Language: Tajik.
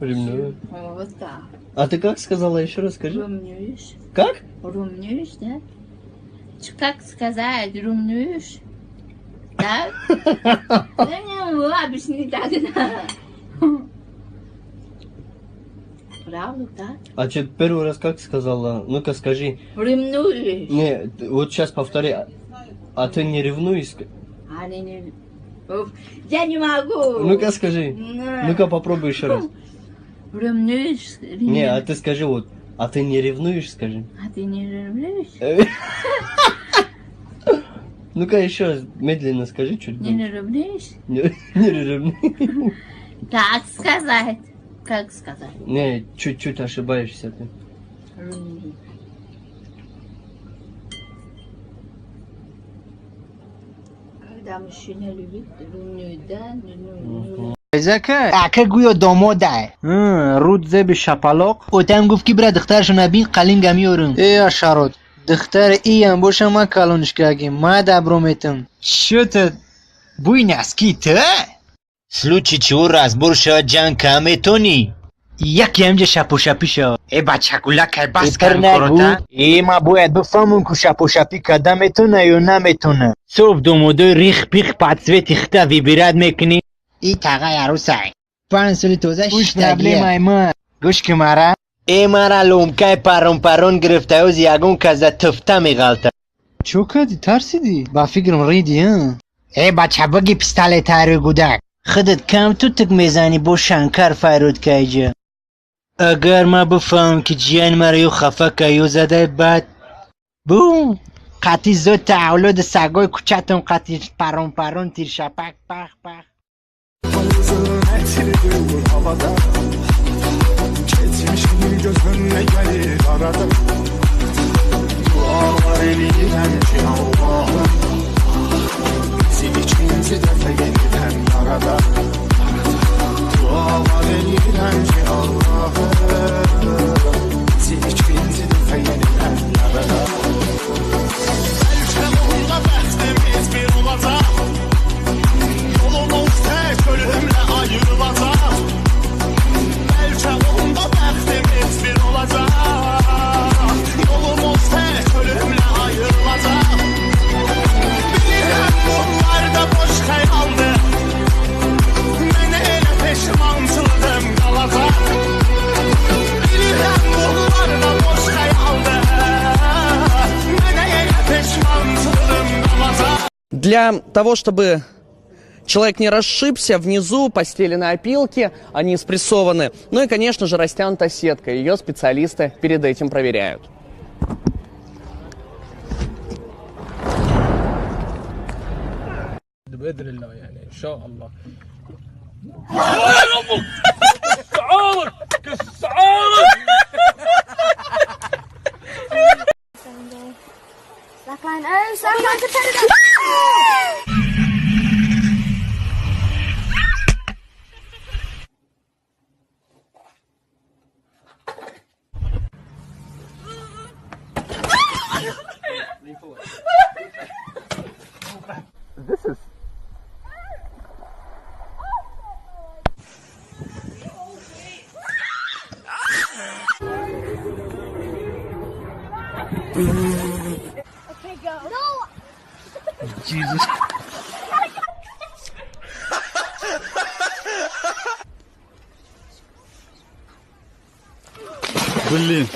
Ревную. Вот так. А ты как сказала? Еще раз скажи. Ревнуешь. Как? Ревнуешь, да? Как сказать? Ревнуешь? Да? Я не могу объяснить тогда. Правда, так? А что, первый раз как сказала? Ну-ка скажи. Ревнуешь. Не, вот сейчас повтори. А ты не ревнуешь? А не... Я не могу. Ну-ка скажи. Ну-ка попробуй еще раз. Ревнуешь? Не, а ты скажи вот. А ты не ревнуешь, скажи. А ты не ревнуешь? Ну-ка еще раз медленно скажи чуть. Не ревнуешь? Не, не ревнуешь. Так сказать. Как сказать? Не, чуть-чуть ошибаешься ты. Когда мужчина любит, ревнует, да? Ака гӯё домодай. Руд зеби шапалоқ. Отам гуфт ки бира духтарашо набин қалинга меёрам. Э ашарот, духтари иам боша ма калонишкаги, ма дабро метам. Чё-то буй носки ту? Случай чего разбор шава ҷанг кам метонӣ? Яке ҳамҷа шапошапӣ шава. Э бачакулакай бас Э, кар корота. Э ма бояд бифаҳмам ку шапошапӣ карда метона ё наметона. Суб домодои рих пих подсвети хита вибират мекунӣ. И тағай арусай. 5 соли тоза Уш шиштагия. проблемаи ма. Гӯш ки мара. Э мара ломкай парон парон гирифта оз ягон каза туфта меғалта. Чо кардӣ? Тарсидӣ? Ба фикрам риди, а? Э бача биги пистолетари гудак. Худат кам тутук мезанӣ бо шанкар файрод кайҷа. Агар ма бифаҳмам ки ҷиян мара ё хафа кай ё задай бад бу Қати зод таавлоди сагои кӯчатон қати парон парон тиршапак пах пах. Для того, чтобы человек не расшибся, внизу постелены опилки, они спрессованы. Ну и, конечно же, растянута сетка. Ее специалисты перед этим проверяют. بإذن الله يعني إن شاء الله. Slackline, oh, slackline competitor! This is Okay, go. No! Jesus. Блин.